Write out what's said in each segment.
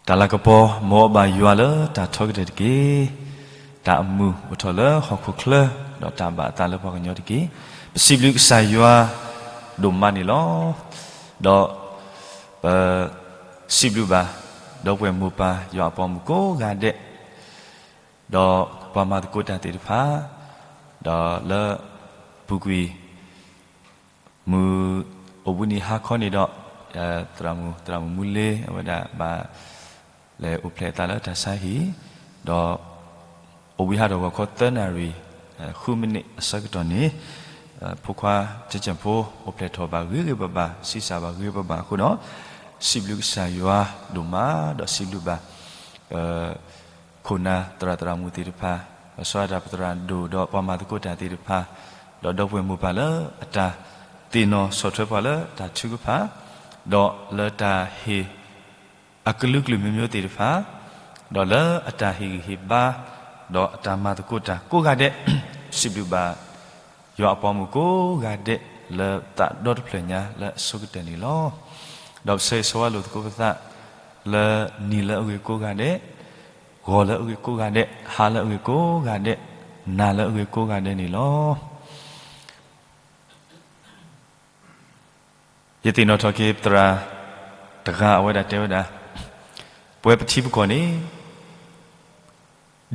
တၢ်လၤကပီၤ မ်အဘၣ်ယွၤလၢတၢ်ထီကတၢၢ်တက့ၢ်. တၢ်အမုာ်အိၣ်ထီၣ်လၢဟီၣ်ခိၣ်ချၢ, ဒီးတၢ်ဘၣ်အသးလၢပှၤကညီတက့ၢ်. ပစံးဘျုးကစၢ်ယွၤ ဒိၣ်မးန့ၣ်လီၤ. ဒီး ပ စံးဘျုးဘၣ် ဒီပုၢ်ဝဲၢ်မိၢ်ပၢ် ယွၤအပှၤမုၣ်ကိးဂၤဒဲး, ဒီးပှၤမၤသကိးတၢ်သ့ၣ်တဖၣ်, ဒီးလၢ ပူၤကွံာ် မုၢ်အိၣ်ဘှံးနံၤဟါခီန့ၣ်ဒီး, သရၣ်မုၣ် သရၣ်မုၣ်မူလ့ အဝဲဒၣ်ဘၣ် လဲၤအိၣ်ဖျဲၣ်အသးလၢတၢ်ဆါဟံၣ်, ဒီး အိၣ်ဝံၤဟးထီၣ်ဂီၤခီသၢနၣ်ရံၣ် ဃုမံးနံးအဆၢကတီၢ်န့ၣ်, ဖိခွါ ကၠဲၣ်ဖိ အိၣ်ဖျဲၣ်ထီၣ်ဘၣ်ဂ့ၤဂ့ၤဘၣ်ဘၣ်, ဆံးစၢ်ဘၣ်ဂ့ၤဘၣ်ဘၣ်အဃိဒီး, စံးဘျုးကစၢ်ယွၤဒိၣ်မး, ဒီးစံးဘျုးဘၣ် ခိၣ်နၢ်သရၣ်သရၣ်မုၣ်သ့ၣ်တဖၣ်, စီၤအၤဒၣ်ပသရၣ်ဒိၣ် ဒီးပှၤမၤသကိးတၢ်သ့ၣ်တဖၣ်, ဒီးဒီပုၢ်ဝဲၢ်မိၢ်ပၢ်လၢအတၢ်သ့ၣ်နီၣ်ဆီၣ်ထွဲပှၤလၢတၢ်ထုကဖၣ်, ဒီးလၢတၢ်ဟ့ၣ် အကလုာ်ကလုာ်မံၤမံၤသ့ၣ်တဖၣ်, ဒီးလၢအတၢ်ဟ့ၣ်ဂံၢ်ဟ့ၣ်ဘါ, ဒီးအတၢ်မၤသကိးတၢ်ကိးဂၤဒဲး, စံးဘျုးဘၣ် ယွၤအပှၤမုၣ်ကိးဂၤဒဲး လၢသးဒီတဖျၢၣ်ညါလၢအဆိကတၢၢ်န့ၣ်လီၤ. ဒီးပဆၢဂ့ၤဆၢဝါလိာ်သကိးပသး လၢနံၤလၢအဂ့ၤကိးဂၤဒဲး, ဂီၤလၢအဂ့ၤကိးဂၤဒဲး, ဟါလၢအဂ့ၤကိးဂၤဒဲး, နၤလၢအဂ့ၤကိးဂၤဒဲးန့ၣ်လီၤ. ယသ့ၣ်နီၣ်ထီၣ်က့ၤပသရၣ်တဂၤအဝဲဒၣ်တဲဝဲဒၣ်, ပဝဲပထံပကီၢ်န့ၣ်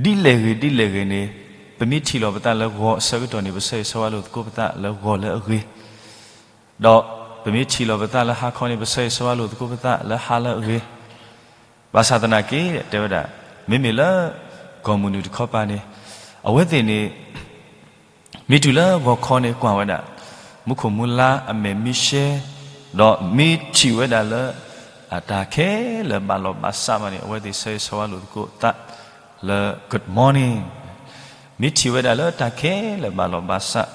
ဒ်လဲၣ်ဂ့ၤဒ်လဲၣ်ဂ့ၤန့ၣ်, ပမ့ၢ်ထံၣ်လီၤပသးလၢဂီၤအဆၢကတီၢ်န့ၣ် ပဆၢဂ့ၤဆၢဝါလိာ်သကိးပသးလၢဂီၤလၢအဂ့ၤ, ဒီးပမ့ၢ်ထံၣ်လီၤပသးလၢဟါခီန့ၣ် ပဆၢဂ့ၤဆၢဝါလိာ်သကိးပသးလၢဟါလၢအဂ့ၤ, ဘၣ်ဆၣ်သနာ်က့ တဲဝဲဒၣ်, မ့မ့ၢ်လၢ ကီၢ်မုၢ်နုာ်တခီပၤန့ၣ်, အဝဲသ့ၣ်န့ၣ် မ့ၢ်တုၤလၢဂီၤခီန့ၣ်ကွၢ်ဝဲဒၣ်, မူခိၣ်မူလါအမဲာ်မံရှဲ, ဒီးမ့ၢ်ထံၣ်ဝဲဒၣ်လၢ အတၢ်ခဲလၢာ်ဘၣ်လီၤဘၣ်စးမးန့ၣ် အဝဲသ့ၣ်ဆၢဂ့ၤဆၢဝါလိာ်သကိးသးလၢ good morning, မ့ၢ်ထံၣ်ဝဲဒၣ်လၢတၢ်ခဲလၢာ်ဘၣ်လီၤဘၣ်စး,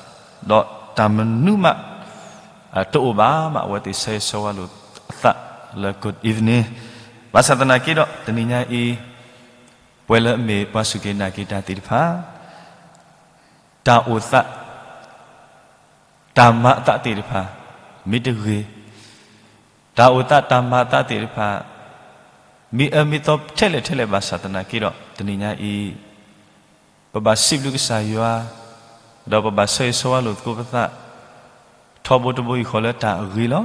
ဒီးတၢ်မနုၤမး တအိၣ်ဘၣ်မး အဝဲသ့ၣ်ဆၢဂ့ၤဆၢဝါလိာ်အသးလၢ good evening, ဘၣ်ဆၣ်သနာ်က့ဒီး တနံၤညါအံၤ ပဝဲလၢအမ့ၢ်ပှၤစူၢ်က့ၤနာ်က့ၤတၢ်သ့ၣ်တဖၣ် တၢ်အိၣ်သး တၢ်မၤအသးသ့ၣ်တဖၣ် မ့ၢ်တဂ့ၤ, တၢ်အိၣ်သးတၢ်မၤအသးသ့ၣ်တဖၣ် မ့ၢ်အၢမ့ၢ်သီထဲလဲၣ်ထဲလဲၣ်ဘၣ်ဆၣ်သနာ်က့ဒီး တနံၤညါအံၤ ပဘၣ်စံးဘျုးကစၢ်ယွၤ, ဒီးပဘၣ်ဆၢဂ့ၤဆၢဝါလိာ်သကိးပသး ထီဘိတဘိယူၢ်ဃီလၢတၢ်အဂ့ၤလီၤ.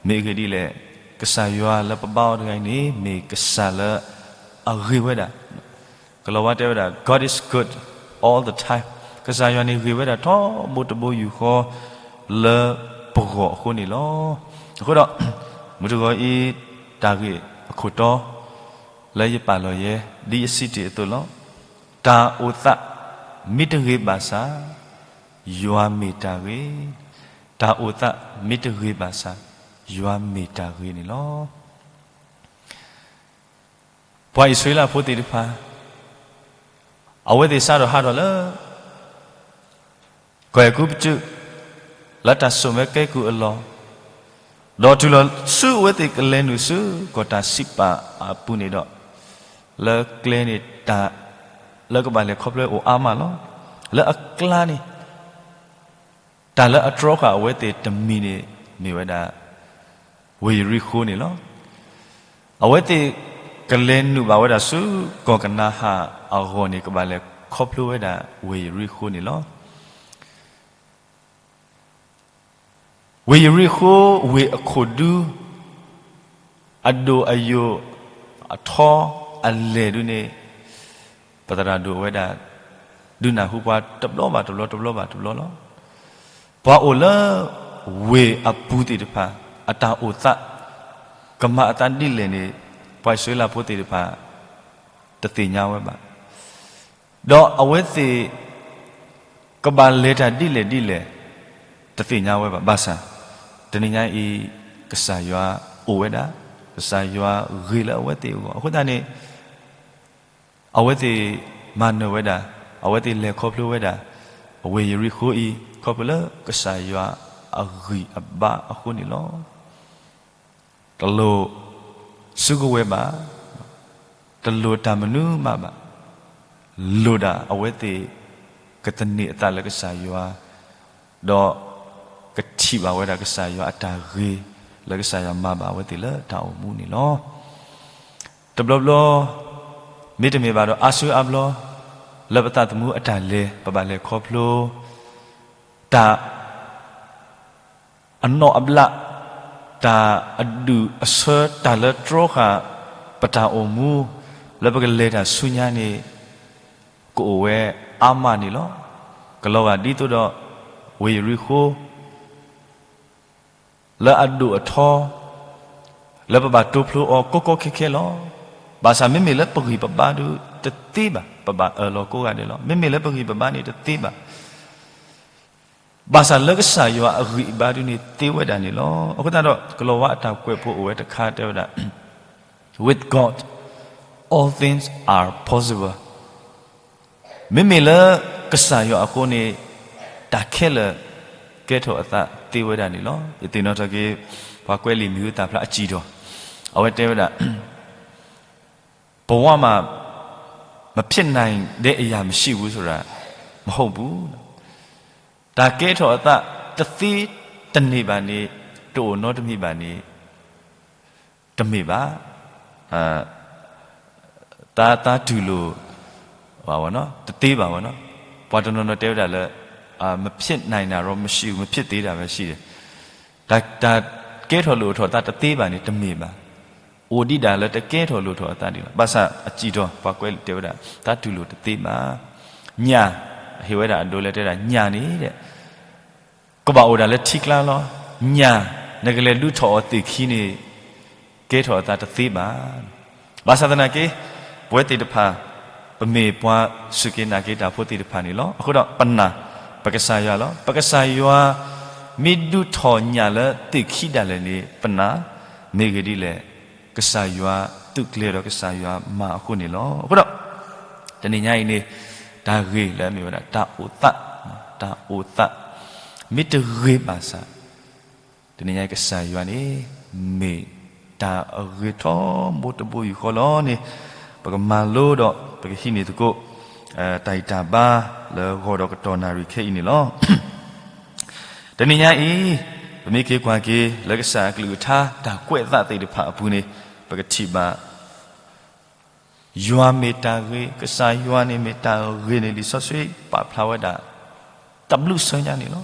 မ့ၢ်အဂ့ၢ်ဒ်လဲၣ်, ကစၢ်ယွၤလၢပဘါအီၤတဂၤအံၤန့ၣ် မ့ၢ်ကစၢ်လၢအဂ့ၤဝဲဒၣ် ကလီၤဝါတဲဝဲဒၣ် God is good all the time, ကစၢ်ယွၤန့ၣ်ဂ့ၤဝဲဒၣ်ထီဘိတဘိယူၢ်ဃီ လၢပဂီၢ်အဃိန့ၣ်လီၤ. အဃိဒီး မုၢ်တဂီၤအံၤ တၢ်ဂ့ၢ်အခိၣ်တီ လၢယပာ်လီၤယဲ ဒ်ယစံးတ့ၢ်အသိးလီၤ. တၢ်အိၣ်သး မ့ၢ်တဂ့ၤဘၣ်ဆၣ် ယွၤမ့ၢ်တၢ်ဂ့ၤ, တၢ်အိၣ်သးမ့ၢ်တဂ့ၤဘၣ်ဆၣ် ယွၤမ့ၢ်တၢ်ဂ့ၤန့ၣ်လီၤ. ပှၤအံၣ်စရ့လးဖိသ့ၣ်တဖၣ် အဝဲသ့ၣ်စးထီၣ်ဟးထီၣ်လၢ ကီၢ်အဲၤကူပတူး လၢတၢ်စိာ်မၢကဲကုၢ်အလီၢ်, ဒီးတုၤလီၤဆူအဝဲသ့ၣ်ကလဲၤနုာ်ဆူကီၢ်တၢ်စံးပာ်အပူၤန့ၣ်ဒီး, လၢကျဲန့ၣ်တၢ်လၢကဘၣ်လဲၤခီဖျိအိၣ်အါမးလီၤ. လၢအကျါန့ၣ် တၢ်လၢအတြီဃာ်အဝဲသ့ၣ်တမံၤန့ၣ် မ့ၢ်ဝဲဒၣ် ဝ့ၢ်ယရံၣ်ဃိန့ၣ်လီၤ. အဝဲသ့ၣ်ကလဲၤနုာ်ဘၣ်ဝဲဒၣ်ဆူကီၢ်ကနၤဧၣ်အဂီၢ်န့ၣ် ကဘၣ်လဲၤခီဖျိဝဲဒၣ်ဝ့ၢ်ယရံၣ်ဃိန့ၣ်လီၤ. ဝ့ၢ်ယရံၣ်ဃိ ဝ့ၢ်အခိၣ်ဒူ အဒိၣ်အယိာ် အထီအလဲၢ်ဒုန့ၣ် ပသရၣ်ဒိၣ်ဝဲဒၣ် ဒုးနၢ်ဟူပှၤတဘျီဘၣ်တဘျီ တဘျီဘၣ်တဘျီလီၤ. ပှၤအိၣ်လၢဝ့ၢ်အပူၤသ့ၣ်တဖၣ် အတၢ်အိၣ်သး ကမၤအသးဒ်လဲၣ်န့ၣ် ပှၤအံၣ်စရ့လးဖိသ့ၣ်တဖၣ် တသ့ၣ်ညါဝဲဘၣ်. ဒီးအဝဲသ့ၣ် ကဘၣ်လဲၤတၢ်ဒ်လဲၣ်ဒ်လဲၣ် တသ့ၣ်ညါဝဲဘၣ်. ဘၣ်ဆၣ် တနံၤညါအံၤ ကစၢ်ယွၤအိၣ်ဝဲဒၣ်, ကစၢ်ယွၤဂ့ၤလၢအဝဲသ့ၣ်အဂီၢ်. အဃိသတးန့ၣ် အဝဲသ့ၣ်မၤနၢၤဝဲဒၣ်, အဝဲသ့ၣ်လဲၤခီဖျိဝဲဒၣ် အဝ့ၢ်ယရံၣ်ဃိအံၤ ခီဖျိလၢကစၢ်ယွၤအဂံၢ်အဘါအဃိန့ၣ်လီၤ. တလိၣ်စုကဝဲၤဘၣ်, တလိၣ်တၢ်မနုၤမးဘၣ်, လိၣ်ဒၣ်အဝဲသ့ၣ် ကသန့ၤအသးလၢကစၢ်ယွၤ, ဒီးကထံၣ်ဘၣ်ဝဲဒၣ်ကစၢ်ယွၤအတၢ်ဂ့ၤ လၢကစၢ်ယွၤမၤဘၣ်အဝဲသ့ၣ်လၢတၢ်အိၣ်မူန့ၣ်လီၤ. တဘျီဘျီ မ့တမ့ၢ်ဘၣ်ဒီးအါစုအါဘျီ လၢပသးသမူအတၢ်လဲၤ ပဘၣ်လဲၤခီဖျိ တၢ်အနီၣ်အဘျး တၢ်အဒူၣ်အဆၢ တၢ်လၢတြီဃာ် ပတၢ်အိၣ်မူ လၢပကလဲၤတၢ်ဆူညါန့ၣ် ကအိၣ်ဝဲအါမးန့ၣ်လီၤ. ကလီၤဂာ်ဒ်သိးဒီး ဝ့ၢ်ယရံၣ်ဃိၣ် လၢအဒိၣ်အထီ လၢပဘၣ်တိဖျိအီၤကိးကိးခဲခဲလီၤ. ဘၣ်ဆၣ်မ့မ့ၢ်လၢပဂံၢ်ပဘါဒုးတသ့ဘၣ်, ပဘၣ်အၢၣ်လီၤကိးဂၤဒဲးလီၤ. မ့မ့ၢ်လၢပဂံၢ်ပဘါန့ၣ်တသ့ဘၣ်. ဘၣ်ဆၣ်လၢကစၢ်ယွၤအဂံၢ်အဘါဒုးန့ၣ်သ့ဝဲဒၣ်န့ၣ်လီၤ. အဃိသတးဒီး ကလီၤဝါအတၢ်ကွဲးဖိအိၣ်ဝဲတခါတဲဝဲဒၣ် With God, all things are possible. မ့မ့ၢ်လၢကစၢ်ယွၤအဃိန့ၣ် တၢ်ခဲလၢာ်ကဲထီၣ်အသးသ့ဝဲဒၣ်န့ၣ်လီၤ. ယသ့ၣ်နီၣ်ထီၣ်က့ၤ ပှၤကွဲးလံာ်မံၤဟူသၣ်ဖျါအစံၣ်ဒီး အဝဲတဲဝဲဒၣ် ဘဝမှာ မဖြစ်နိုင်တဲ့အရာမရှိဘူးဆိုတာ မဟုတ်ဘူး. တၢ်ကဲထီၣ်အသးတသ့တန့ၢ်ဘၣ်န့ၣ် တအိၣ်နီတမံၤဘၣ်န့ၣ် တမ့ၢ်ဘၣ်. တၢ် တၢ်တူၢ်လိာ် တသ့ဘၣ်ဝဲနီၤ. ပှၤတနီၤနီၤတဲဝဲဒၣ်လၢ မဖြစ်နိုင်တာတော့မရှိဘူး, မဖြစ်သေးတာပဲရှိတယ်. တၢ် တၢ်ကဲထီၣ်လိာ်ထီၣ်သးတသ့ဘၣ်န့ၣ် တမ့ၢ်ဘၣ်. အိၣ်ဒံးဒၣ်လၢတကဲထီၣ်လိာ်ထီၣ်အသးဒံးလီၤ. ဘၣ်ဆၣ်အစံၣ်ဒီး ပှၤကွဲးလံာ်တဲဝဲဒၣ် တၢ်တူၢ်လိာ်တသ့ဘၣ်. ညၣ် ဟ့ၣ်ဝဲဒၣ်အဒိလၢတဲဝဲဒၣ် ညၣ်န့ၣ် ကဘၣ်အိၣ်ဒၣ်လၢထံကျါလီၤ. ညၣ် နကလဲၤဒုးထီၣ်အီၤသ့ၣ်ခံန့ၣ် ကဲထီၣ်အသးတသ့ဘၣ်. ဘၣ်ဆၣ်သနာ်က့ ပဝဲသ့ၣ်တဖၣ် ပမ့ၢ်ပှၤစူၢ်က့ၤနာ်က့ၤတၢ်ဖိသ့ၣ်တဖၣ်န့ၣ်လီၤ. အဃိဒီးပနာ် ပကစၢ်ယွၤလီၤ. ပကစၢ်ယွၤ မ့ၢ်ဒုးထီၣ်ညၣ်လၢသ့ၣ်ခံဒၣ်လဲာ်န့ၣ် ပနာ် မ့ၢ်ဂ့ၢ်ဒ်လဲၣ်, ကစၢ်ယွၤသုးကျဲၤဒီးကစၢ်ယွၤမၤအဃိန့ၣ်လီၤ. အဃိဒီး တနံၤညါအံၤန့ၣ် တၢ်ဂ့ၢ်လၢအမ့ၢ်ဝဲဒၣ် တၢ်အိၣ်သး, တၢ်အိၣ်သး မ့ၢ်တဂ့ၤဘၣ်ဆၣ် တနံၤညါအံၤကစၢ်ယွၤန့ၣ် မ့ၢ်တၢ်အဂ့ၤထီဘိတဘိယူၢ်ဃီလီၤန့ၣ် ပကမၤလိဒီး ပကဟံးန့ၢ်သကိး တၢ်ဂံၢ်တၢ်ဘါလၢဂီၤဒီးကတီၢ်နၣ်ရံၣ်ခဲအံၤန့ၣ်လီၤ. တနံၤညါအံၤ ပမ့ၢ်က့ၤကွၢ်က့ၤ လၢကစၢ်အကလုၢ်ကထါ တၢ်ကွဲးအသးသ့ၣ်တဖၣ်အပူၤန့ၣ် ပကထံၣ်ဘၣ် ယွၤမ့ၢ်တၢ်ဂ့ၤ, ကစၢ်ယွၤန့ၣ်မ့ၢ်တၢ်ဂ့ၤန့ၣ် လံာ်စီဆှံပာ်ဖျါဝဲဒၣ် တဘျုးဆၢညါန့ၣ်လီၤ.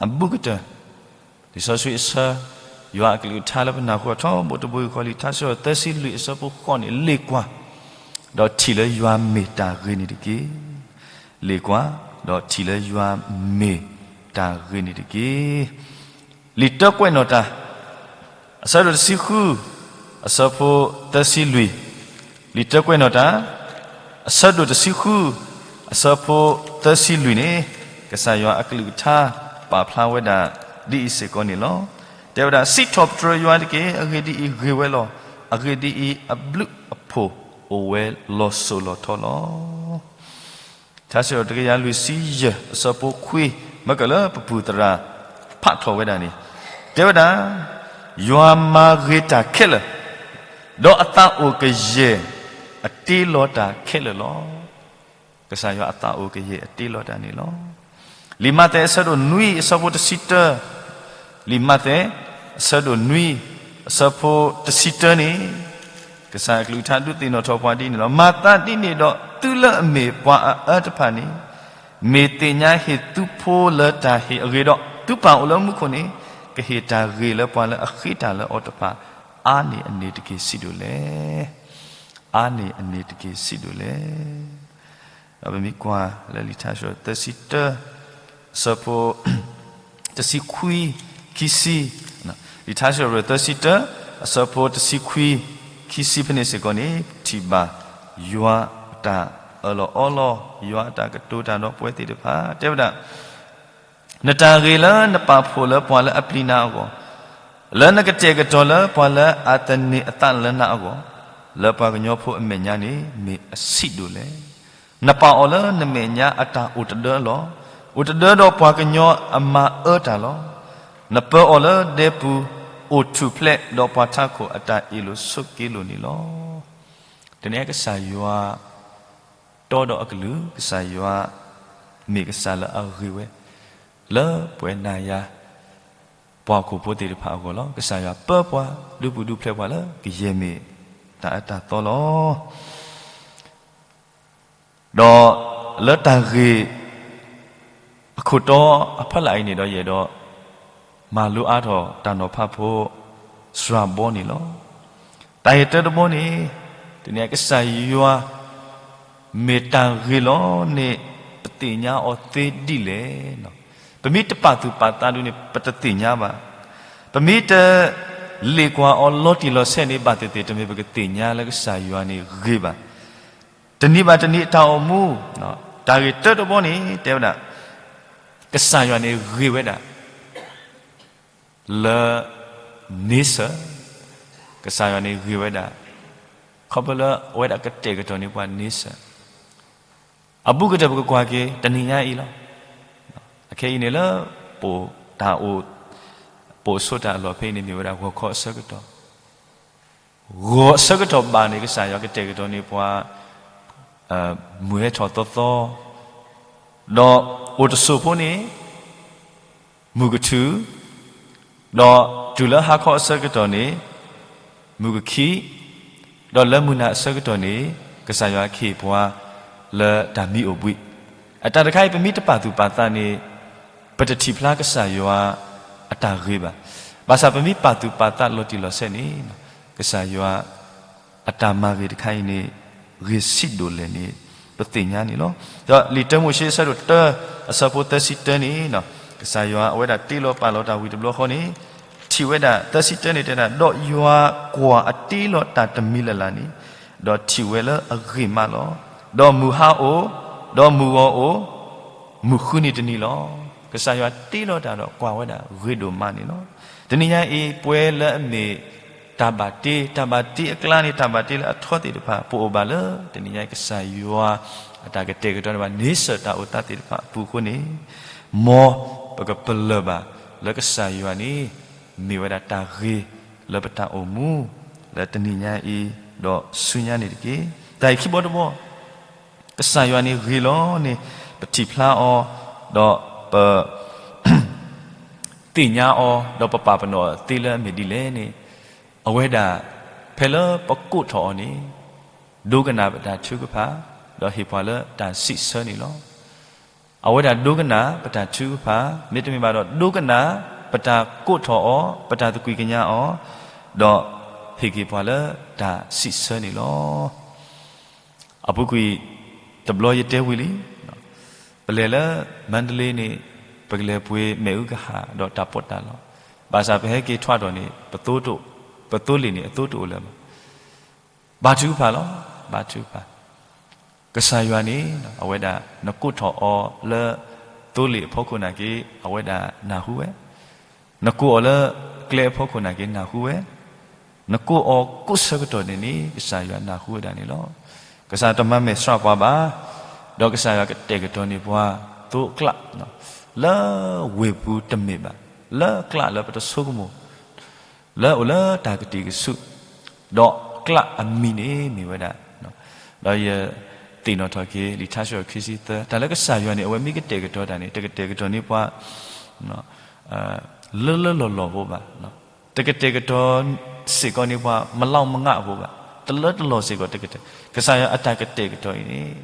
အဘူးကတၢၢ် လံာ်စီဆှံအဆၢ, ယွၤအကလုၢ်ကထါလၢပနၢ်ဟူအထီဘိတဘိယူၢ်ဃီ လံာ်ထါစံးထီၣ်ပတြၢၤသၢဆံလွံၢ်အဆၢဖိဃိးန့ၣ် လ့ၣ်ကွၢ်, ဒီးထံၣ်လၢယွၤမ့ၢ်တၢ်ဂ့ၤန့ၣ်တက့ၢ်. လ့ၣ်ကွၢ်, ဒီးထံၣ်လၢယွၤမ့ၢ်တၢ်ဂ့ၤန့ၣ်တက့ၢ်. လံာ်တၢကွဲးနီၣ်တၢ် အဆၢဒိၣ်တဆံဃု အဆၢဖိသၢဆံလွံၢ်, လံာ်တၢကွဲးနီၣ်တၢ် အဆၢဒိၣ်တဆံဃု အဆၢဖိသၢဆံလွံၢ်န့ၣ် ကစၢ်ယွၤအကလုၢ်ကထါ ပာ်ဖျါဝဲဒၣ်ဒ်အံၤစ့ၢ်ကီးန့ၣ်လီၤ. တဲဝဲဒၣ် စံးထီၣ်ပတြၢၤယွၤတက့ၢ်. အဂ့ၢ်ဒ်အံၤ, ဂ့ၤဝဲလီၤ. အဂ့ၢ်ဒ်အံၤ, အဘျုးအဖှိၣ်အိၣ်ဝဲလီၤစိၤလီၤထီလီၤ. ထါစံးထီၣ်တကယၤလွံၢ်ဆံယဲၢ် အဆၢဖိခွံ, မ့ၢ်ကလၢပပူၤသရၣ်ဖးထီၣ်ဝဲဒၣ်န့ၣ်, တဲဝဲဒၣ်, ယွၤမၤဂ့ၤတၢ်ခဲလၢာ်, ဒီးအသးအိၣ်ကယဲၢ်အတ့လီၤတၢ်ခဲလၢာ်လီၤ. ကစၢ်ယွၤအသးအိၣ်ကယဲၢ်အတ့လီၤတၢ်န့ၣ်လီၤ. လံာ်မးသဲအဆၢဒိၣ်နွံအဆၢဖိတဆံတၢ, လံာ်မးသဲ အဆၢဒိၣ်နွံ အဆၢဖိတဆံတၢန့ၣ် ကစၢ်အကလုၢ်ကထါဒုးသ့ၣ်နီၣ်ထီၣ်ပှၤဒ်န့ၣ်လီၤ. မၤသးဒ်န့ၣ်ဒီး သုလၢအမ့ၢ်ပှၤအအၢတဖၣ်န့ၣ် မ့ၢ်သ့ၣ်ညါဟ့ၣ်သုဖိလၢတၢ်ဟ့ၣ်အဂ့ၤဒီး သုပၢ်အိၣ်လၢမူခိၣ်န့ၣ် ကဟ့ၣ်တၢ်ဂ့ၤလၢပှၤလၢအဃ့တၢ်လၢအီၤတဖၣ် အါန့ၢ်အန့ၣ်တက့ၢ် စံးဒိၣ်လဲၣ်. အါန့ၢ်အန့ၣ်တက့ၢ် စံးဒိၣ်လဲၣ်. ဒီးပမ့ၢ်ကွၢ်လၢလံာ်ထါစံးထီၣ်သၢဆံတၢ အဆၢဖိ တဆံခွံ ခံဆံ, လံာ်ထါစံးထီၣ်ပတြၢၤသၢဆံတၢ အဆၢဖိတဆံခွံ ခံဆံဖဲန့ၣ်စ့ၢ်ကီးန့ၣ် ပထံၣ်ဘၣ် ယွၤအတၢ်အၢၣ်လီၤအီလီၤ, ယွၤအတၢ်ကတိၤတၢ်ဒီးပဝဲသ့ၣ်တဖၣ် တဲဝဲဒၣ် နတၢ်ဂ့ၤလၢနပာ်ဖှိၣ်လၢပှၤလၢအပျံၤနၤအဂီၢ်, လၢနကတဲာ်ကတီၤလၢပှၤလၢအသန့ၤအသးလၢနၤအဂီၢ်, လၢပှၤကညီဖိအမဲာ်ညါန့ၣ် မ့ၢ်အဆံးဒိၣ်လဲၣ်. နပာ်အီၤလၢနမဲာ်ညါအတၢ်အိၣ်တဒၢလီၤ. အိၣ်တဒၢဒီးပှၤကညီအမၤအၢတၢ်လီၤ. နပၢအီၤလၢဒဲပူၤ အိၣ်ထူၣ်ဖျဲးဒီးပှၤထးခိၣ်အတၢ်အ့ၣ်လိာ်ဆိးက့လိာ်န့ၣ်လီၤ. တနံၤအံၤကစၢ်ယွၤ တီဒီးအကလုၢ်, ကစၢ်ယွၤ မ့ၢ်ကစၢ်လၢအဂ့ၤဝဲ လၢပဝဲနၤယၤ ပှၤဟီၣ်ခိၣ်ဖိသ့ၣ်တဖၣ်အဂီၢ်လီၤ. ကစၢ်ယွၤပၢပှၤ ဒုးပူၤဒုးဖျဲးပှၤလၢကယဲၢ်မ့ၢ် တၢ်အၢတၢ်သီလီၤ. ဒီးလၢတၢ်ဂ့ၢ်အခိၣ်တီအဖီလာ်အံၤန့ၣ်ဒီးယအဲၣ်ဒိး မၤလိအါထီၣ်တၢ်နီၤဖးဖိ စှၤဘီန့ၣ်လီၤ. တၢ်ဂ့ၢ်တၢတဘီန့ၣ် တနံၤအံၤကစၢ်ယွၤ မ့ၢ်တၢ်ဂ့ၤလီၤန့ၣ် ပသ့ၣ်ညါအီၤသ့ဒ်လဲၣ်. ပမ့ၢ်တပာ်သူၣ်ပာ်သးဒုးန့ၣ် ပတသ့ၣ်ညါဘၣ်. ပမ့ၢ်တ လ့ၣ်ကွၢ်အီၤလီၤတံၢ်လီၤဆဲးန့ၣ် ဘၣ်သ့ၣ်သ့ၣ်တမ့ၢ်ပကသ့ၣ်ညါလၢကစၢ်ယွၤန့ၣ်ဂ့ၤဘၣ်. တနံၤဘၣ်တနံၤအတၢ်အိၣ်မူ, တၢ်ဂ့ၢ်တၢတဘီန့ၣ် တဲဝဲဒၣ် ကစၢ်ယွၤန့ၣ်ဂ့ၤဝဲဒၣ် လၢ nature, ကစၢ်ယွၤန့ၣ်ဂ့ၤဝဲဒၣ် ခီဖျိလၢအဝဲဒၣ်ကတဲာ်ကတီၤန့ၢ်ပှၤ nature. အဘူးကတၢၢ်ပကကွၢ်က့ၤ တနံၤညါအံၤလီၤ. အခဲအံၤန့ၣ်လၢ ပတၢ်အိၣ် ပအိၣ်ဆိးတၢ်အလီၢ်ဖဲအံၤန့ၣ် မ့ၢ်ဝဲဒၣ်ဂီၤခီအဆၢကတီၢ် ဂီၤအဆၢကတီၢ်ဘၣ်န့ၣ် ကစၢ်ယွၤကတဲာ်ကတီၤန့ၢ်ပှၤ မုၢ်ဟဲထီၣ်သီသီ, ဒီးအိၣ်တစိၢ်ဖိန့ၣ် မုၢ်ကထူၣ်, ဒီးတုၤလၢဟါခီအဆၢကတီၢ်န့ၣ် မုၢ်ကခံ, ဒီးလၢမုၢ်နၤအဆၢကတီၢ်န့ၣ် ကစၢ်ယွၤကဟ့ၣ်ပှၤ လၢတၢ်မံအိၣ်ဘှံး. အတၢ်တခါအံၤ ပမ့ၢ်တပာ်သူၣ်ပာ်သးန့ၣ် ပတထံၣ်ဖျါကစၢ်ယွၤအတၢ်ဂ့ၤဘၣ်. ဘၣ်ဆၣ်ပမ့ၢ်ပာ်သူၣ်ပာ်သးလီၤတံၢ်လီၤဆဲးန့ၣ် ကစၢ်ယွၤ အတၢ်မၤဂ့ၤတခါအံၤန့ၣ် ဂ့ၤဆံးဒိၣ်လဲၣ်န့ၣ် ပသ့ၣ်ညါန့ၣ်လီၤ. ဒီးလံာ်တၢမိၤၡ့အဆၢဒိၣ်တၢ အဆၢဖိသၢဆံတၢန့ၣ် ကစၢ်ယွၤအဝဲဒၣ်တ့လီၤပာ်လီၤတၢ်ဝံၤတဘျီဃီန့ၣ် ထံၣ်ဝဲဒၣ် သၢဆံတၢန့ၣ်တဲဒၣ် ဒီးယွၤကွၢ်အတ့လီၤတၢ်တမံၤလၢ်လၢ်န့ၣ် ဒီးထံၣ်ဝဲလၢအဂ့ၤမးလီၤ. ဒီးမုၢ်ဟါအိၣ်, ဒီးမုၢ်ဂီၤအိၣ်, မုၢ်ဃုနံၤတနံၤလီၤ. ကစၢ်ယွၤတ့လီၤတၢ်ဒီးကွၢ်ဝဲဒၣ်ဂ့ၤဒိၣ်မးန့ၣ်လီၤ. တနံၤညါအံၤ ပဝဲလၢအမ့ၢ် တၢ်ဘၣ်တ့, တၢ်ဘၣ်တ့အကျါန့ၣ် တၢ်ဘၣ်တ့လၢအထီသ့ၣ်တဖၣ် ပအိၣ်ဘၣ်လၢ တနံၤညါအံၤကစၢ်ယွၤ အတၢ်ကတဲာ်ကတီၤန့ၢ်ဘၣ် nature တၢ်အိၣ်သးသ့ၣ်တဖၣ်အပူၤအဃိန့ၣ် မ်ပကပလၢၢ်ဘၣ်လၢကစၢ်ယွၤန့ၣ် မ့ၢ်ဝဲဒၣ်တၢ်ဂ့ၤလၢပတၢ်အိၣ်မူ လၢတနံၤညါအံၤ ဒီးဆူညါန့ၣ်တက့ၢ်. တၢ်အံၤခံဘီတဘီ ကစၢ်ယွၤန့ၣ်ဂ့ၤလီၤန့ၣ် ပထံၣ်ဖျါအီၤ ဒီးပ သ့ၣ်ညါအီၤ ဒီးပပာ်ပနီၣ်အီၤသ့လၢအမ့ၢ်ဒ်လဲၣ်န့ၣ် အဝဲဒၣ် ဖဲလၢပကိးထီၣ်အီၤန့ၣ် ဒိကနၣ်ပတၢ်ထုကဖၣ် ဒီးဟ့ၣ်ပှၤလၢတၢ်စံးဆၢန့ၣ်လီၤ. အဝဲဒၣ်ဒိကနၣ်ပတၢ်ထုကဖၣ် မ့တမ့ၢ်ဘၣ်ဒီး ဒိကနၣ်ပတၢ်ကိးထီၣ်အီၤ ပတၢ်သကွံာ်ကညးအီၤ ဒီးဟ့ၣ်က့ၤပှၤလၢတၢ်စံးဆၢန့ၣ်လီၤ. အပူၤကွံာ်တဘျီယတဲဝံၤလံ, ပလဲၤလၢမါဒလ့န့ၣ် ပကလဲၤပှ့ၤမ့ၣ်အူကဟၣ်ဒီးတၢ်ပီးတၢ်လီ, ဘၣ်ဆၣ်ပဟဲက့ၤထွးဒီးန့ၣ် ပသိလ့ၣ်န့ၣ် အသိတအိၣ်လၢၤဘၣ်. ဘါထုကဖၣ်လီၤ, ဘါထုကဖၣ်. ကစၢ်ယွၤန့ၣ် အဝဲဒၣ် နကိးထီၣ်အီၤလၢ သိလ့ၣ်အဖီခိၣ်နာ်က့ အဝဲဒၣ်နၢ်ဟူဝဲ, နကိးအီၤလၢကျဲအဖီခိၣ်နာ်က့ နၢ်ဟူဝဲ, နကိးအီၤကိးဆၢကတီၢ်န့ၣ်န့ၣ် ကစၢ်ယွၤနၢ်ဟူဝဲဒၣ်န့ၣ်လီၤ. ကစၢ်တမၤမဲာ်ဆှးပှၤဘၣ်, ဒီးကစၢ်ယွၤကတဲာ်ကတီၤန့ၢ်ပှၤ သိအကျး လၢဝ့ၢ်ပူၤတမ့ၢ်ဘၣ်, လၢအကျးလၢပတဆိကမိၣ် လၢအိၣ်လၢတၢ်ကတံၢ်ကဆူၣ်, ဒီးကျးအမံၤန့ၣ်မ့ၢ်ဝဲဒၣ်, ဒီးယသ့ၣ်နီၣ်ထီၣ်က့ၤ လံာ်ထါစံးထီၣ်ခံဆံသၢ တၢ်လၢကစၢ်ယွၤန့ၣ် အဝဲမ့ၢ်ကတဲာ်ကတီၤတၢ်န့ၣ် တကတဲာ်ကတီၤန့ၢ်ပှၤ လၢလၢလီၢ်လီၢ်ဖိဘၣ်, တကတဲာ်ကတီၤစ့ၢ်ကီးန့ၢ်ပှၤ မလောက်မငှအဖိဘၣ်, တလၢတလီၢ်စ့ၢ်ကီးတကတဲာ်, ကစၢ်ယွၤအတၢ်ကတဲာ်ကတီၤအံၤန့ၣ်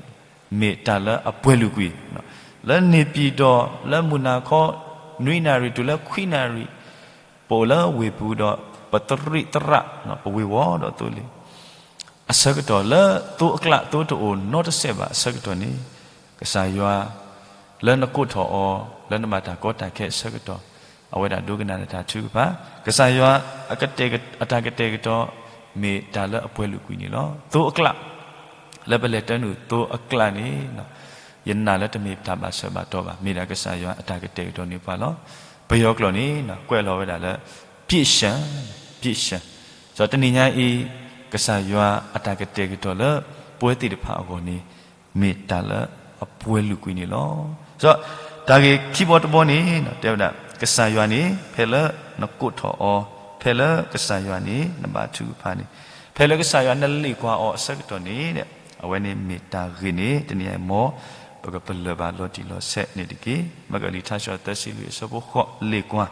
မ့ၢ်တၢ်လၢအပှဲၤလုာ်ကွံာ်, လၢန့ၣ်ပံၤဒီး လၢမုၢ်နၤခီ နွံနၣ်ရံၣ်တုၤလၢခွံနၣ်ရံၣ် ပအိၣ်လၢဝ့ၢ်ပူၤဒီး ပသရံးသရး ပဝ့ၤဝီၤဒီးသိလ့ၣ် အဆၢကတီၢ်လၢသိအကျး သိတအိၣ်နီတစဲးဘၣ်အဆၢကတီၢ်န့ၣ် ကစၢ်ယွၤ လၢနကိးထီၣ်အီၤ လၢနဘၣ်တၢ်ကီတၢ်ခဲအဆၢကတီၢ် အဝဲဒၣ်ဒိကနၣ်နတၢ်ထုကဖၣ်, ကစၢ်ယွၤ အတၢ်ကတဲာ်ကတီၤ မ့ၢ်တၢ်လၢအပှဲၤလုာ်ကွံာ်န့ၣ်လီၤ. သိအကျး လၢပလဲၤတၢနုာ်သိအကျးန့ၣ် ယနာ်လၢတမ့ၢ်တၢ်ဘၣ်ဆၢဘၣ်တီၢ်ဘၣ်, မ့ၢ်ဒၣ်ကစၢ်ယွၤအတၢ်ကတဲာ်ကတီၤန့ၢ်ပှၤလီၤ. ပယီၤကျိာ်န့ၣ် ကွဲးလီၤဝဲဒၣ်လၢ ပြစ်ရှန်, ပြစ်ရှန်. ဒီးတနံၤညါအံၤ ကစၢ်ယွၤအတၢ်ကတဲာ်ကတီၤလၢ ပဝဲသ့ၣ်တဖၣ်အဂီၢ်န့ၣ် မ့ၢ်တၢ်လၢအပှဲၤလုာ်ကွံာ်န့ၣ်လီၤ. ဒီးတၢ်ဂ့ၢ်ခံဘီတဘီန့ၣ် တဲဝဲဒၣ် ကစၢ်ယွၤန့ၣ် ဖဲလၢနကိးထီၣ်အီၤ, ဖဲလၢကစၢ်ယွၤန့ၣ် နဘါထုကဖၣ်န့ၣ်, ဖဲလၢကစၢ်ယွၤနလ့ၣ်ကွၢ်အီၤအဆၢကတီၢ်န့ၣ် အဝဲန့ၣ်မ့ၢ်တၢ်ဂ့ၢ်န့ၣ် တနံၤအံၤမ် ပကပလၢၢ်ဘၣ်လီၤတံၢ်လီၤဆဲးန့ၣ်တက့ၢ်. မကလံာ်ထါစံးထီၣ်သၢဆံလွံၢ်အဆၢဖိဃိး လ့ၣ်ကွၢ်,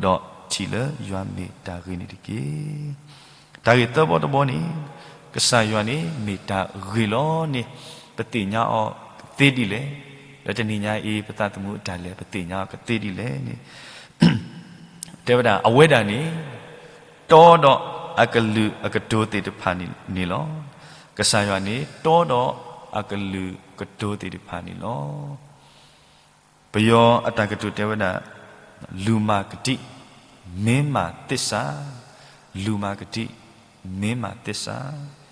ဒီးထံၣ်လၢယွၤမ့ၢ်တၢ်ဂ့ၤန့ၣ်တက့ၢ်. တၢ်ဂ့ၢ်သၢဘီတဘီန့ၣ် ကစၢ်ယွၤန့ၣ်မ့ၢ်တၢ်ဂ့ၤလီၤန့ၣ် ပသ့ၣ်ညါအီၤကသ့ဒ်လဲၣ်, ဒီးတနံၤညါအံၤ ပသးသမူအတၢ်လဲၤ ပသ့ၣ်ညါအီၤကသ့ဒ်လဲၣ်န့ၣ် တဲဝဲဒၣ် အဝဲဒၣ်န့ၣ် တီဒီးအကလုာ်အကတိၤသ့ၣ်တဖၣ်န့ၣ်လီၤ. ကစၢ်ယွၤန့ၣ် တီဒီးအကလုာ်ကတိၤသ့ၣ်တဖၣ်န့ၣ်လီၤ. ပယီၤအတၢ်ကတိၤတဲဝဲဒၣ် လူမၤကတံာ် မ့ၢ်မၤသ့ၣ်စး, လူမၤကတံာ် မ့ၢ်မၤသ့ၣ်စး.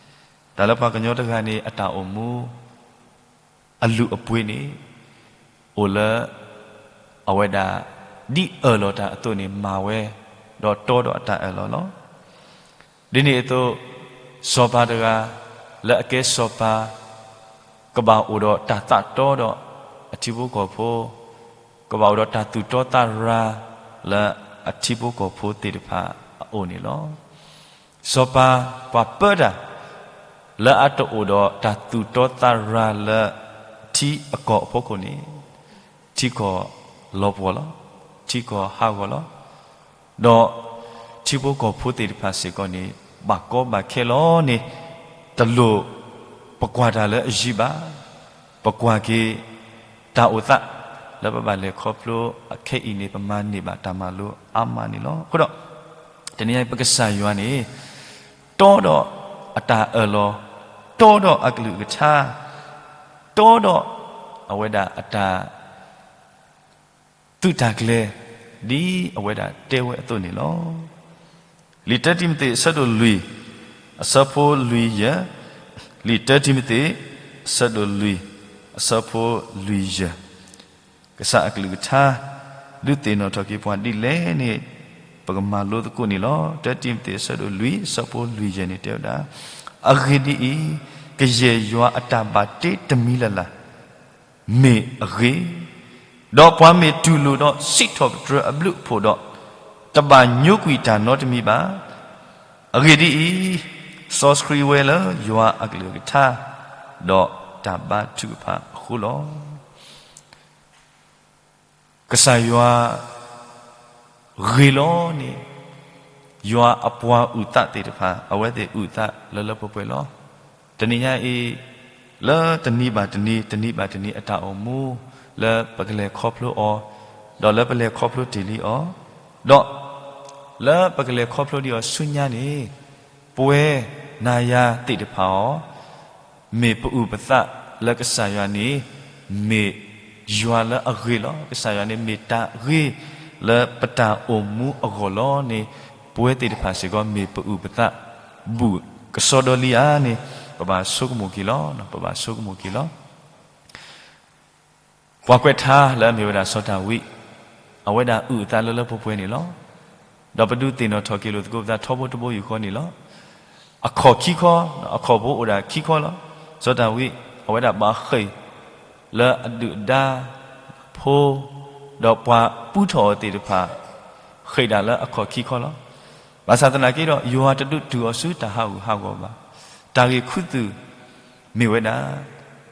တၢ်လၢပှၤကညီတဂၤန့ၣ် အတၢ်အိၣ်မူ အလုၢ်အပှ့ၤန့ၣ် အိၣ်လၢ အဝဲဒၣ် ဒ်အၢၣ်လီၤတၢ်အသိးန့ၣ် မၤဝဲ ဒီးတီဒီးအတၢ်အၢၣ်လီၤလီၤ. ဒ်န့ၣ်အသိး စီၤပၤတဂၤ လၢအကဲစီၤပၤ ကဘၣ်အိၣ်ဒီးတၢ်သးတီဒီးအထံဖိကီၢ်ဖိ, ကဘၣ်အိၣ်ဒီးတၢ်သူၣ်တီသးရၤ လၢအထံဖိကီၢ်ဖိသ့ၣ်တဖၣ်အအိၣ်န့ၣ်လီၤ. စီၤပၤ ပှၤပၢတၢ် လၢအတအိၣ်ဒီးတၢ်သူၣ်တီသးရၤလၢထံအကီၢ်အဖီခိၣ်န့ၣ် ထံကီၢ်လီၤပှီၢ်လီၤ. ထံကီၢ်ဟးဂီၤလီၤ. ဒီးထံဖိကီၢ်ဖိသ့ၣ်တဖၣ်စ့ၢ်ကီးန့ၣ် ဘၣ်ကီဘၣ်ခဲလီၤန့ၣ် တလိၣ်ပကွၢ်တၢ်လၢအယံၤဘၣ်. ပကွၢ်က့ၤ တၢ်အိၣ်သး လၢပဘၣ်လဲၤခီဖျိအခဲအံၤန့ၣ် ပမၤန့ၢ်ဘၣ်တၢ်မၤလိအါမးန့ၣ်လီၤ. အဃိဒီး တနံၤညါအံၤ ပကစၢ်ယွၤန့ၣ် တီဒီးအတၢ်အၢၣ်လီၤ, တီဒီးအကလုၢ်ကထါ, တီဒီးအဝဲဒၣ်အတၢ် သုးတၢ်ကျဲၤ ဒ်အဝဲဒၣ်တဲဝဲအသိးန့ၣ်လီၤ. လံာ်တၢတံၤမသ့း အဆၢဒိၣ်လွံၢ် အဆၢဖိလွံၢ်ယဲၢ်, လံာ်တၢတံၤမသ့း အဆၢဒိၣ်လွံၢ် အဆၢဖိလွံၢ်ယဲၢ်, ကစၢ်အကလုၢ်ကထါ ဒုးသ့ၣ်နီၣ်ထီၣ်က့ၤပှၤဒ်လဲၣ်န့ၣ် ပကမၤလိသကိးန့ၣ်လီၤ. တၢတံၤမသ့း အဆၢဒိၣ်လွံၢ် အဆၢဖိလွံၢ်ယဲၢ်န့ၣ်တဲဝဲဒၣ်, အဂ့ၢ်ဒ်အံၤ, ကယဲၢ်ယွၤအတၢ်ဘၣ်တ့တမံၤလၢ်လၢ် မ့ၢ်အဂ့ၤ, ဒီးပှၤမ့ၢ်တူၢ်လိာ်ဒီးစံးထီၣ်ပတြၢၤအဘျုးအဖှိၣ်ဒီး, တဘၣ်ညိကွံာ်တၢ်နီတမံၤဘၣ်. အဂ့ၢ်ဒ်အံၤ, စီဆှံဝဲလၢယွၤအကလုၢ်ကထါ, ဒီးတၢ်ဘါထုကဖၣ်အဃိလီၤ. ကစၢ်ယွၤ ဂ့ၤလီၤန့ၣ် ယွၤအပှၤအုၣ်သးသ့ၣ်တဖၣ် အဝဲသ့ၣ်အုၣ်သးလၢလၢပှဲၤပှဲၤလီၤ. တနံၤညါအံၤ လၢတနံၤဘၣ်တနံၤ တနံၤဘၣ်တနံၤအတၢ်အိၣ်မူ လၢပကလဲၤခီဖျိအီၤ, ဒီးလၢပလဲၤခီဖျိတ့ၢ်လံအီၤ, ဒီး လၢပကလဲၤခီဖျိဒံးအီၤဆူညါန့ၣ် ပဝဲနၤယၤသ့ၣ်တဖၣ်အီၤ မ့ၢ်ပအုၣ်ပသးလၢကစၢ်ယွၤန့ၣ် မ့ၢ်ယွၤလၢအဂ့ၤလီၤ. ကစၢ်ယွၤန့ၣ်မ့ၢ်တၢ်ဂ့ၤလၢပတၢ်အိၣ်မူအဂီၢ်လီၤန့ၣ် ပဝဲသ့ၣ်တဖၣ်စ့ၢ်ကီးမ့ၢ်ပအုၣ်ပသး ဘူးကစီဒီလံဧါန့ၣ် ပဘၣ်ဆိကမိၣ်က့ၤလီၤ, ပဘၣ်ဆိကမိၣ်က့ၤလီၤ. ပှၤကွဲးထါလၢအမ့ၢ်ဝဲဒၣ်စီၤဒၤဝံး အဝဲဒၣ်အုၣ်အသးလၢလၢပှဲၤပှဲၤန့ၣ်လီၤ. ဒီးပဒုးသ့ၣ်နီၣ်ထီၣ်က့ၤလိာ်သကိးပသးထီဘိတဘိယူၢ်ဃီန့ၣ်လီၤ. အခီၣ်ခံခီ, အခီၣ်ဖိအိၣ်ဒၣ်ခံခီလီၤ. စီၤဒၤဝံး အဝဲဒၣ်ဘၣ်ဃ့ၢ် လၢအဒုၣ်အဒါဖိ ဒီးပှၤပူထီၣ်အီၤသ့ၣ်တဖၣ် ဃ့ၢ်ဒၣ်လၢအခီၣ်ခံခီလီၤ. ဘၣ်ဆၣ်သနာ်က့ဒီး ယွၤတဒုးတုၤအီၤဆူတၢ်ဟးဂူာ်ဟးဂီၤဘၣ်. တၢ်ဂ့ၢ်ခူသူၣ် မ့ၢ်ဝဲဒၣ်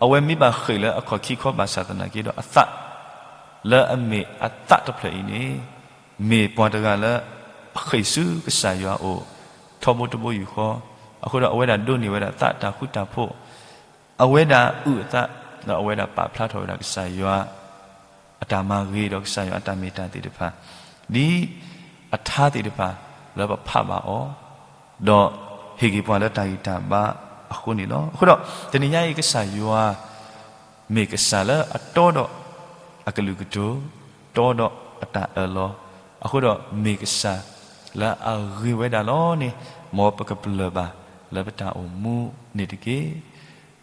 အဝဲမ့ၢ်ဘၣ်ဃ့ၢ်လၢအခီၣ်ခံခီဘၣ်ဆၣ်သနာ်က့ဒီး အသး လၢအမ့ၢ်အသးတဖျၢၣ်အံၤန့ၣ် မ့ၢ်ပှၤတဂၤလၢ အဃ့ၢ်ဆူကစၢ်ယွၤအအိၣ် ထီဘိတဘိယူၢ်ဃီ, အဃိဒီးအဝဲဒၣ်ဒိးန့ၢ်ဝဲဒၣ်သးတၢ်ဃူတၢ်ဖိး, အဝဲဒၣ်အုၣ်အသး ဒီးအဝဲဒၣ်ပာ်ဖျါထီၣ်ဝဲဒၣ်ကစၢ်ယွၤ အတၢ်မၤဂ့ၤဒီးကစၢ်ယွၤအတၢ်မ့ၢ်တၢ်သ့ၣ်တဖၣ် ဒ်အထါသ့ၣ်တဖၣ်လၢပဖးဘၣ်အီၤ, ဒီးဟ့ၣ်က့ၤပှၤလၢတၢ်ဂံၢ်တၢ်ဘါအဃိန့ၣ်လီၤ. အဃိဒီး တနံၤညါအံၤကစၢ်ယွၤ မ့ၢ်ကစၢ်လၢအတီဒီးအကလုၢ်ကတိၤ, တီဒီးအတၢ်အၢၣ်လီၤ, အဃိဒီးမ့ၢ်ကစၢ်လၢအဂ့ၤဝဲဒၣ်လီၤန့ၣ် မ်ပကပလၢၢ်ဘၣ်လၢပတၢ်အိၣ်မူန့ၣ်တက့ၢ်.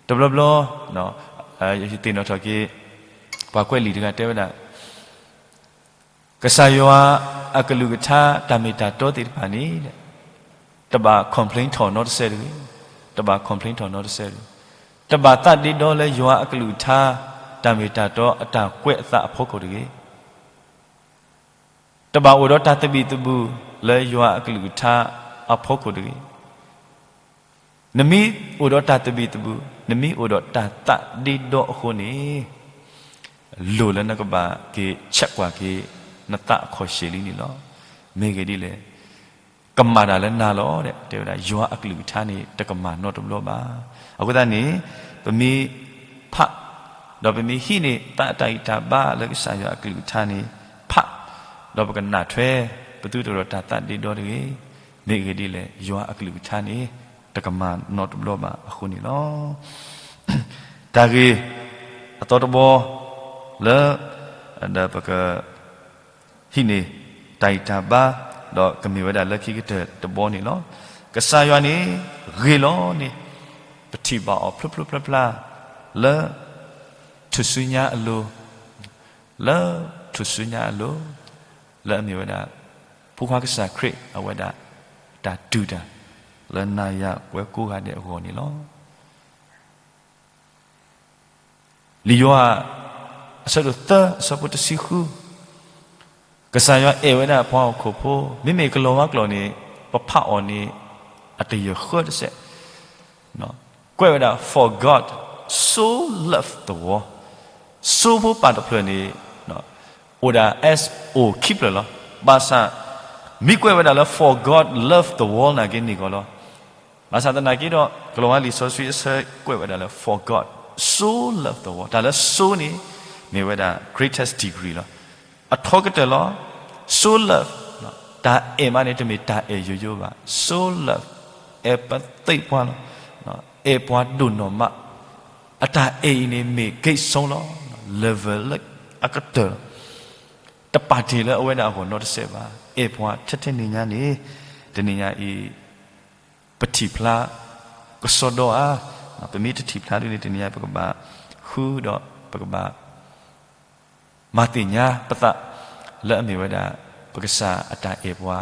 တဘျီဘျီ ယသ့ၣ်နီၣ်ထီၣ်က့ၤ ပှၤကွဲးလံာ်တဂၤတဲဝဲဒၣ် ကစၢ်ယွၤအကလုၢ်ကထါတၢ်မ့ၢ်တၢ်တီသ့ၣ်တဖၣ်န့ၣ် တဘၣ် complain ထီၣ်နီတစဲးတဂ့ၤ, တဘၣ် complain ထီၣ်နီတစဲးတဂ့ၤ, တဘၣ်သးဒ့ဒီလၢယွၤအကလုၢ်ကထါ တၢ်မ့ၢ်တၢ်တီအတၢ်ကွဲးအသးအဖီခိၣ်တဂ့ၤ, တဘၣ်အိၣ်ဒီးတၢ်သဘံၣ်သဘုၣ်လၢယွၤအကလုၢ်ကထါအဖီခိၣ်တဂ့ၤ. နမ့ၢ်အိၣ်ဒီးတၢ်သဘံၣ်သဘုၣ်, နမ့ၢ်အိၣ်ဒီးတၢ်သးဒ့ဒီအဃိန့ၣ် လိၣ်လၢနကဘၣ်က့ၤ check ကွၢ်က့ၤ နသးအခီၣ်ဆ့ၣ်လံန့ၣ်လီၤ. မ့ၢ်ဂ့ၢ်ဒ်လဲၣ် ကမၤတၢ်လၢနၤလီၤ. တဲဝဲဒၣ် ယွၤအကလုၢ်ကထါန့ၣ် တကမၤနီတဘျီဘၣ်. အဃိသတးန့ၣ် ပမ့ၢ်ဖး ဒီးပမ့ၢ်ဟံးန့ၢ်သးအတၢ်ဂံၢ်တၢ်ဘါ လၢကစၢ်ယွၤအကလုၢ်ကထါန့ၣ် ဖး ဒီးပကနၣ်ထွဲ ပသုတရီၣ်တၢ်သးဒ့ဒီတဂ့ၤ. မ့ၢ်အဂ့ၢ်ဒ်လဲၣ်, ယွၤအကလုၢ်ကထါန့ၣ် တကမၤနီတဘျီဘၣ်အဃိန့ၣ်လီၤ. တၢ်ဂ့ၢ်အသီတဘီလၢ ဒီးပက ဟံးန့ၢ်တၢ်ဂံၢ်တၢ်ဘါ, ဒီးကမ့ၢ်ဝဲဒၣ်လၢခံကတၢၢ်တဘီန့ၣ်လီၤ. ကစၢ်ယွၤန့ၣ်ဂ့ၤလီၤန့ၣ် ပထံၣ်ဘၣ်အီၤဖျိဖျိဖျါဖျါ လၢ ထူၣ်စုညါအလိၤ, လၢထူၣ်စုညါအလိၤ, လၢအမ့ၢ်ဝဲဒၣ် ဖိခွါကစၢ်ခရံာ်အဝဲဒၣ် တၢ်တူၢ်တၢ် လၢနၤယၤပဝဲကိးဂၤဒဲးအဂီၢ်န့ၣ်လီၤ. လံာ်ယိၤဟၣ် အဆၢဒိၣ်သၢ အဆၢဖိတဆံဃု, ကစၢ်ယွၤအဲၣ်ဝဲဒၣ်ပှၤဟီၣ်ခိၣ်ဖိ, မ့မ့ၢ်ကလီၤဝါကျိာ်န့ၣ် ပဖးအီၤန့ၣ် အတယၢၢ်ဃၢတစဲး, ကွဲးဝဲဒၣ် For God so loved the world, so ဖိပာ်တဖျၢၣ်န့ၣ် အိၣ်ဒၣ် S O ခံဖျၢၣ်လီၤ. ဘၣ်ဆၣ် မ့ၢ်ကွဲးဝဲဒၣ်လၢ For God loved the world နာ်က့န့ၣ်ကီးလီၤ. ဘၣ်ဆၣ်သနာ်က့ဒီး ကလီၤဝါလံာ်စီဆှံအဆၢကွဲးဝဲဒၣ်လၢ For God so loved the world, တၢ်လၢ so န့ၣ် မ့ၢ်ဝဲဒၣ် greatest degree လီၤ. အထီကတၢၢ်လီၤ. So love, တၢ်အဲၣ်မးန့ၣ် တမ့ၢ်တၢ်အဲၣ်ယိယိဘၣ်. So love, အဲၣ်ပသ့ၣ်ပှၤလီၤ. အဲၣ်ပှၤဒိၣ်နီၢ်မး. အတၢ်အဲၣ်အံၤန့ၣ်မ့ၢ် ဂိတ်ဆုံး လီၤ. level လၢအကတၢၢ်လီၤ. တပာ်တ့ၢ်လၢအဝဲဒၣ်အဂီၢ်နီတစဲးဘၣ်. အဲၣ်ပှၤထဲထဲန့ၣ်ညါန့ၣ် တနံၤညါအံၤ ပထံၣ်ဖျါကစီဒီဧါ. ပမ့ၢ်တထံၣ်ဖျါဒ်န့ၣ် တနံၤညါပကဘၣ်ဃုဒီးပကဘၣ် မၤသ့ၣ်ညါပသး လၢအမ့ၢ်ဝဲဒၣ် ပကစၢ်အတၢ်အဲၣ်ပှၤ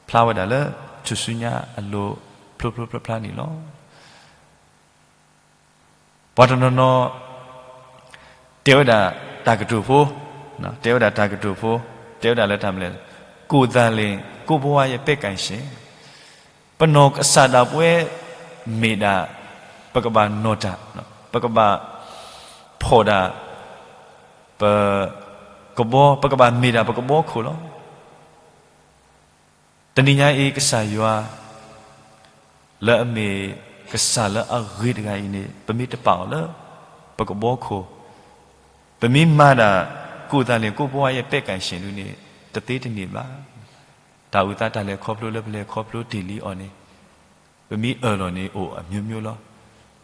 ဖျါဝဲဒၣ်လၢထူၣ်စုညါအလိၤ ဖျိဖျိဖျါဖျါန့ၣ်လီၤ. ပှၤတနီၤနီၤ တဲဝဲဒၣ်တၢ်ကတိၤဖိ, တဲဝဲဒၣ်တၢ်ကတိၤဖိ, တဲဝဲဒၣ်လၢတၢ်မနုၤလဲၣ်, ကိုယ်သန်လျှင် ကိုယ့်ဘဝရဲ့ပဲ့ကိုင်ရှင်. ပနီၢ်ကစၢ်ဒၣ်ပဝဲမ့ၢ်ဒၣ် ပကဘၣ်နီၢ်တၢ်, ပကဘၣ်ဖီၣ်ဒၣ် ပကဘီ, ပကဘၣ်မ့ၢ်ဒၣ်ပကဘီခိၣ်လီၤ. တနံၤညါအံၤ ကစၢ်ယွၤ လၢအမ့ၢ်ကစၢ်လၢအဂ့ၤတဂၤအံၤန့ၣ် ပမ့ၢ်တပာ်အီၤလၢ ပကဘီခိၣ်, ပမ့ၢ်မၤဒၣ် ကိုယ်သန်လျှင် ကိုယ့်ဘဝရဲ့ပဲ့ကိုင်ရှင် ဒုန့ၣ် တသ့တန့ၢ်ဘၣ်. တၢ်အိၣ်သးတၢ်လဲၤခီဖျိလၢပလဲၤခီဖျိတ့ၢ်လံအီၤန့ၣ် ပမ့ၢ်အၢၣ်လီၤန့ၣ် အိၣ်အမျိုးမျိုးလီၤ.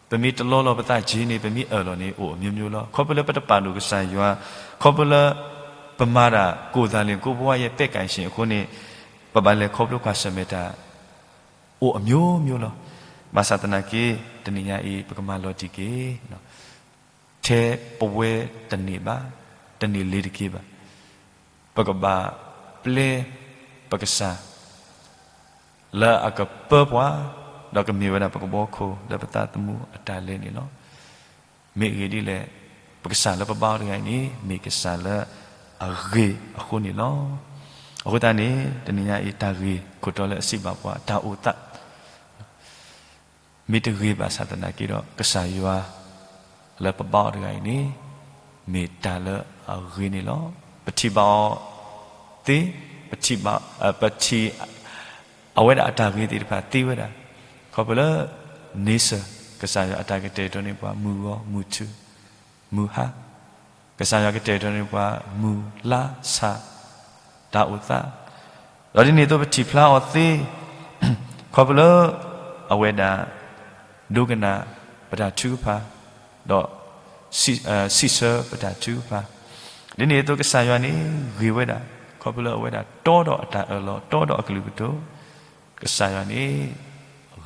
ပမ့ၢ်တလီလီၤပသးက့ၤန့ၣ် ပမ့ၢ်အၢၣ်လီၤန့ၣ် အိၣ်အမျိုးမျိုးလီၤ. ခီဖျိလၢပတပာ်ဒိၣ်ကစၢ်ယွၤ, ခီဖျိလၢ ပမၤဒၣ် ကိုယ်သန်လျှင် ကိုယ့်ဘဝရဲ့ပဲ့ကိုင်ရှင် အဃိန့ၣ် ပဘၣ်လဲၤခီဖျိကွၢ်ဆၢၣ်မဲာ်တၢ် အိၣ်အမျိုးမျိုးလီၤ. ဘၣ်ဆၣ်သနာ်က့ တနံၤညါအံၤ ပကမၤလီၤတံၢ်က့ၤ ထဲပဝဲတန့ၢ်ဘၣ်, တန့ၢ်လ့ၤတက့ၤဘၣ်. ပကဘၣ်ပျဲပကစၢ် လၢအကပၢပှၤ, ဒီးကမ့ၢ်ဝဲဒၣ်ပကဘီခိၣ် လၢပသးသမူအတၢ်လဲၤန့ၣ်လီၤ. မ့ၢ်အဂ့ၢ်ဒ်လဲၣ်, ပကစၢ်လၢပဘါအီၤတဂၤအံၤန့ၣ် မ့ၢ်ကစၢ်လၢအဂ့ၤအဃိန့ၣ်လီၤ. အဃိသတးန့ၣ် တနံၤညါအံၤ တၢ်ဂ့ၢ်ခိၣ်တီလၢအစံးဘၣ်ပှၤ တၢ်အိၣ်သး မ့ၢ်တဂ့ၤဘၣ်ဆၣ်သနာ်က့ဒီး ကစၢ်ယွၤလၢပဘါအီၤတဂၤအံၤန့ၣ် မ့ၢ်တၢ်လၢအဂ့ၤန့ၣ်လီၤ. ပထံၣ်ဘၣ်အီၤသ့, ပထံၣ်ဘၣ်, ပထံၣ် အဝဲဒၣ်အတၢ်ဂ့ၤသ့ၣ်တဖၣ်သ့ဝဲဒၣ်, ခီဖျိလၢ nature ကစၢ်ယွၤအတၢ်ကတဲာ်ကတီၤန့ၢ်ပှၤ မုၢ်ဂီၤ မုၢ်ထူၣ် မုၢ်ဟါ, ကစၢ်ယွၤကတဲာ်ကတီၤန့ၢ်ပှၤ မုၢ်လါဆၣ် တၢ်အိၣ်သး, ဒီးဒ်န့ၣ်အသိးပထံၣ်ဖျါအီၤသ့ ခီဖျိလၢ အဝဲဒၣ် ဒိကနၣ်ပတၢ်ထုကဖၣ်, ဒီး စံးဆၢပတၢ်ထုကဖၣ်, ဒ်န့ၣ်အသိးကစၢ်ယွၤန့ၣ်ဂ့ၤဝဲဒၣ် ခီဖျိလၢအဝဲဒၣ်တီဒီးအတၢ်အၢၣ်လီၤ တီဒီးအကလုၢ်ကတိၤ, ကစၢ်ယွၤန့ၣ်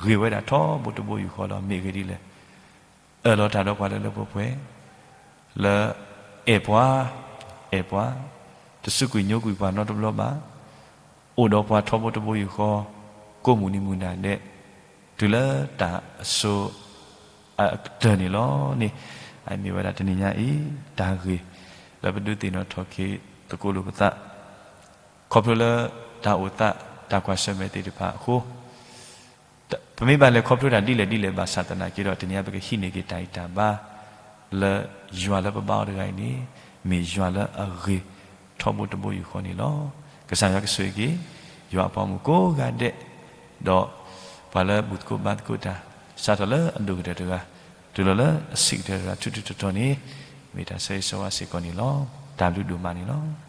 ဂ့ၤဝဲဒၣ်ထီဘိတဘိယူၢ်ဃီလီၤ. မ့ၢ်အဂ့ၢ်ဒ်လဲၣ်, အၢၣ်လီၤတၢ်ဒီးပှၤလၢလၢပှဲၤပှဲၤ, လၢ အဲၣ်ပှၤ, အဲၣ်ပှၤ, တစူးကွံာ်ညိကွံာ်ပှၤနီတဘျီဘၣ်, အိၣ်ဒီးပှၤထီဘိတဘိယူၢ်ဃီ, ကိးမုၢ်နံၤမုၢ်နၤဒဲး, တုၤလၢတၢ်အစိၤ အကတၢၢ်န့ၣ်လီၤန့ၣ်, အမ့ၢ်ဝဲဒၣ်တနံၤညါအံၤ တၢ်ဂ့ၢ် လၢပဒုးသ့ၣ်နီၣ်ထီၣ်က့ၤသကိးလိာ်ပသး ခီဖျိလၢတၢ်အိၣ်သး တၢ်ကွၢ်ဆၢၣ်မဲာ်သ့ၣ်တဖၣ်အဃိ, ပမ့ၢ်ဘၣ်လဲၤခီဖျိတၢ်ဒ်လဲၣ်ဒ်လဲၣ်ဘၣ်ဆၣ်သနာ်က့ဒီး တနံၤအံၤပကဟံးန့ၢ်က့ၤတၢ်ဂံၢ်တၢ်ဘါ လၢယွၤလၢပဘါအီၤတဂၤအံၤန့ၣ် မ့ၢ်ယွၤလၢအဂ့ၤထီဘိတဘိယူၢ်ဃီန့ၣ်လီၤ. ကစၢ်ယွၤကဆိၣ်ဂ့ၤက့ၤ ယွၤအပှၤမုၣ်ကိးဂၤဒဲး, ဒီးပှၤလၢဘူၣ်သကိးဘါသကိးတၢ်, စးထီၣ်လၢအဒိၣ်ကတၢၢ်တဂၤ တုၤလီၤလၢအဆံးကတၢၢ်တဂၤ ထူးထူးတီၤတီၤန့ၣ်, မ့ၢ်တၢ်ဆၢဂ့ၤဆၢဝါစ့ၢ်ကီးန့ၣ်လီၤ. တၢ်ဘျုးဒိၣ်မးန့ၣ်လီၤ.